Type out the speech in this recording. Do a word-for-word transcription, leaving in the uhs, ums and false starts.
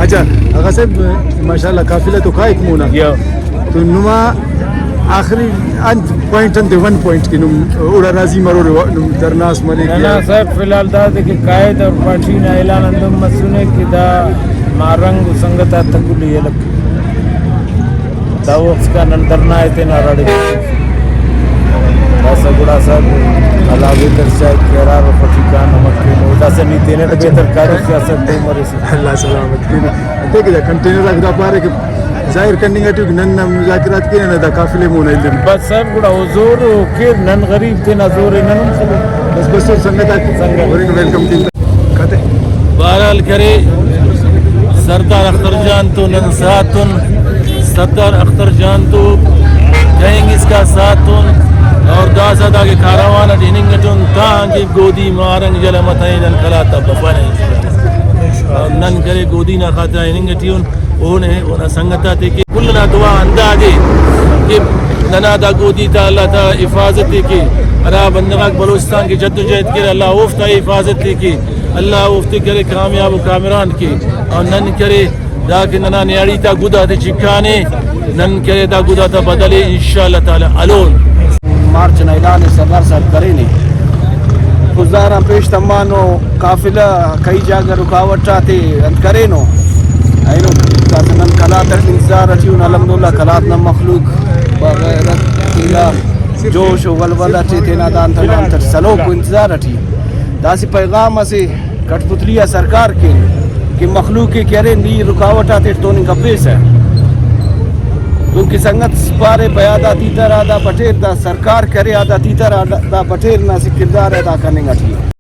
اچھا، آغا صاحب، ماشاءاللہ قافلہ تو کائک مونا۔ یا۔ تو نما آخری انت پوائنٹ انت ون پوائنٹ کہ نم اوڑا راضی مرورے، نم دھرنا اس مریک ننا یا؟ صاحب، فی الحال دادے کہ قائد اور پارٹی نا اعلان ہندن مسنے کہ دا ماہ رنگ و سنگت آتا کل یلہ۔ دا وخت اسکان نن دھرنا ءِ تینا راڑے داسہ گڑاسہ علاوہ درشاہ کہ ہرا رخ اٹی کان امر کینو، داسہ نی تینٹ اچھا۔ بہتر کارو سیاست تو مریسہ۔ اللہ سلامت کینہ۔ انتئے کہ دا کنٹینر آک دا پارے کہ ظاہر کننگ اٹی کہ نن ہم مذاکرات کینہ، دا قافلے مون آ الن۔ بس صاحب گڑا او زور او کیر، نن غریب تینا زور ءِ نن ہم خلو۔ بس بس سنگت آک سنگت۔ ہورنگ ویلکم کین۔ کتے؟ بہرحال کرے سردار اختر جان تو نن ساتھ ان، سردار اختر جان تو کہنگ اس کا ساتھ ان، اور داسہ داکہ کاروان اٹ ہننگ اٹن تانکہ گودی ماہ رنگ یلہ متنے نن قلات آ بفنے۔ اور نن کرے گودی نا خاطرہ ہننگ اٹی ان، اونے اونا سنگت آتے کہ کل نا دعا اندادے کہ ننا دا گودی تا اللہ تعالی حفاظت ءِ کے، ہرا بندغ آک بلوچستان کہ جدوجہد کرے، اللہ اوفتا حفاظت ءِ کے، اللہ اوفتے کرے کامیاب و کامران کے۔ اور نن کرے دا کہ ننا نیاڑی تا گد آتے چکانے، نن کرے دا گد آتا بدل ءِ انشاءاللہ تعالی ہلون۔ مارچ نا اعلان ءِ سردار صاحب کرینے۔ خضدار آن پیش تمانو، قافلہ کئی جاگہ رکاوٹ آتے انت کرینو۔ اینو داسہ نن قلات اٹ انتظار اٹی ان، الحمدللہ قلات نا مخلوق بغیرت تینا جوش و ولولہ ٹی تینا دانت آن انت اٹ سلوک و انتظار اٹی۔ داسہ پیغام اسے کٹھ پتلی آ سرکار کن کہ مخلوق ءِ کہ ارے نی رکاوٹ آتیٹ توننگ کپیسہ، دنکہ سنگت پارے پیا دا تیتر آ دا پٹیر، دا سرکار کرے آ دا تیتر آ دا پٹیر نا اسہ کردار ءِ ادا کننگ اٹی۔